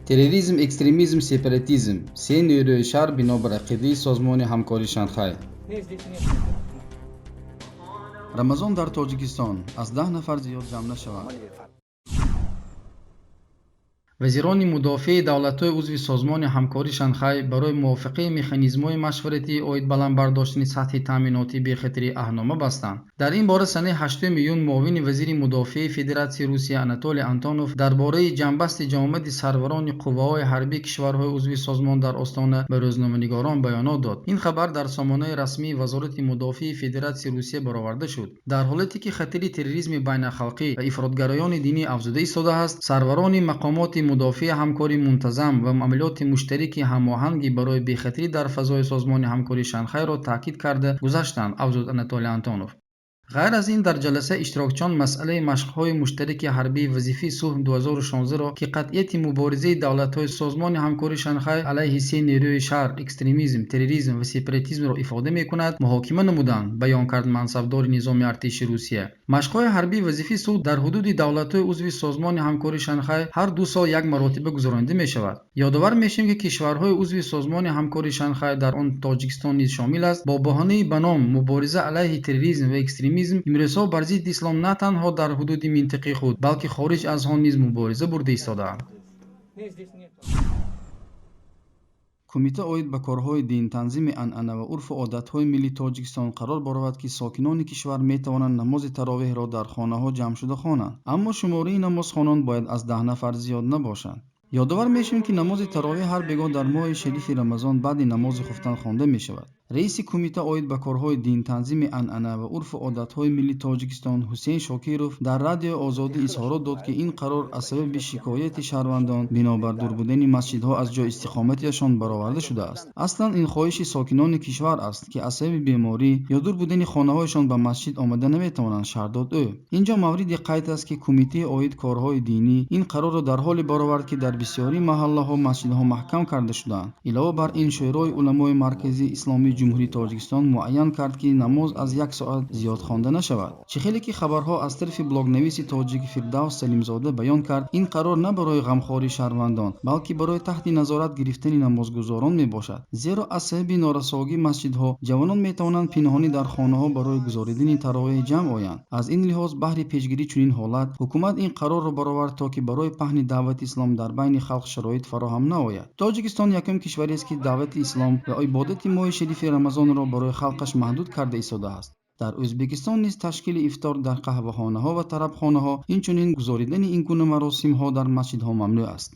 Терроризм, экстремизм, сепаратизм – се нерӯи шар бино бар ақидаи Созмони ҳамкории Шанхай. Не, здесь нет. Рамазон дар Тоҷикистон: аз 10 нафар зиёд ҷамъ нашаванд. Вазирони мудофеи давлатҳои узви Созмони ҳамкории Шанхай барои мувофиқаи механизмҳои машваратӣ оид баланд бардоштани сатҳи таъминоти бехатарӣ аҳднома бастанд. Дар ин бора санаи 8 июн муовини вазири мудофеаи Федератсияи Русия Анатолий Антонов дар бораи ҷамъбасти ҷамъомади сарварони қувваҳои ҳарбии кишварҳои узви созмон дар Остона ба рӯзноманигорон баёнот дод. Ин хабар дар сомонаи расмии Вазорати мудофиаи Федератсияи Русия бароварда шуд. Дар ҳолате ки хатари терроризми байналхалқӣ ва ифротгароёни динӣ афзуда истодааст, сарварони мақомоти мудофиа ҳамкории мунтазам ва амалиёти муштараки ҳамоҳангӣ барои бехатарӣ дар фазои Созмони ҳамкории Шанхайро таъкид карда гузаштанд, афзуд Анатолий Антонов. Ғайр аз ин, дар ҷаласа иштирокчиён масъалаи машқҳои муштараки ҳарбии вазифаи сулҳ 2016-ро, ки қатъияти муборизаи давлатҳои Созмони ҳамкории Шанхай алайҳи се нерӯи шар – экстремизм, терроризм ва сепаратизмро ифода мекунад, муҳокима намуданд, баён кард мансабдори низоми артиши Русия. Машқҳои ҳарбии вазифаи сулҳ дар ҳудуди давлатҳои узви Созмони ҳамкории Шанхай ҳар 2 сол як маротиба гузаронида мешавад. Ёдовар мешавем, ки кишварҳои узви Созмони ҳамкории Шанхай, дар он Тоҷикистон низ шомил аст, бо баҳонаи ба ном мубориза алайҳи терроризм ва экстремизм имрӯзҳо бар зидди ислом на танҳо дар ҳудуди минтақаи худ, балки хориҷ аз он низ мубориза бурда истодаанд. Не, здесь нет. Кумита оид ба корҳои дин, танзими анъана ва урфу одатҳои миллии Тоҷикистон қарор баровард, ки сокинони кишвар метавонанд намози таровеҳро дар хонаҳо ҷамъ шуда хонанд, аммо шумораи намозхонон бояд аз 10 нафар зиёд набошанд. Ёдовар мешавем, ки намози таровеҳ ҳар бегоҳ дар моҳи шарифи Рамазон баъди намози хуфтан хонда мешавад. Раиси кумита оид ба корҳои дин, танзими анъана ва урфу одатҳои миллии Тоҷикистон Ҳусейн Шокиров дар Радиои Озодӣ изҳорот дод, ки ин қарор аз сабаби шикояти шаҳрвандон бинобар дур будани масҷидҳо аз ҷои истиқоматиашон бароварда шудааст. Аслан ин хоҳиши сокинони кишвар аст, ки аз сабаби беморӣ ё дур будани хонаҳояшон ба масҷид омада наметавонанд, шарҳ дод ӯ. Ин ҷо мавриди қайд аст, ки кумитаи оид корҳои динӣ ин қарорро дар ҳоле баровард, ки дар бисёри маҳаллаҳо масҷидҳо маҳкам карда шудаанд. Илова бар ин, Шӯрои уламои марказии исломии Ҷумҳурии Тоҷикистон муайян кард, ки намоз аз як соат зиёд хонда нашавад. Чӣ хеле ки хабарҳо аз тарафи блогнависи тоҷик Фирдавс Салимзода баён кард, ин қарор на барои ғамхории шаҳрвандон, балки барои таҳти назорат гирифтани намозгузорон мебошад, зеро аз сабаби норасогии масҷидҳо ҷавонон метавонанд пинҳонӣ дар хонаҳо барои гузоридани таровеҳ ҷамъ оянд. Аз ин лиҳоз, баҳри пешгирии чунин ҳолат ҳукумат ин қарорро баровард, то ки барои паҳни даъвати ислом дар байни халқ шароит фароҳам наояд. Тоҷикистон якум кишварест, ки даъвати ислом ва ибодати моҳи шарифи Рамазонро барои халқаш маҳдуд карда истодааст. Дар Ӯзбекистон низ ташкили ифтор дар қаҳвахонаҳо ва тарабхонаҳо, инчунин гузоридани ин гуна маросимҳо дар масҷидҳо мамнӯъ аст.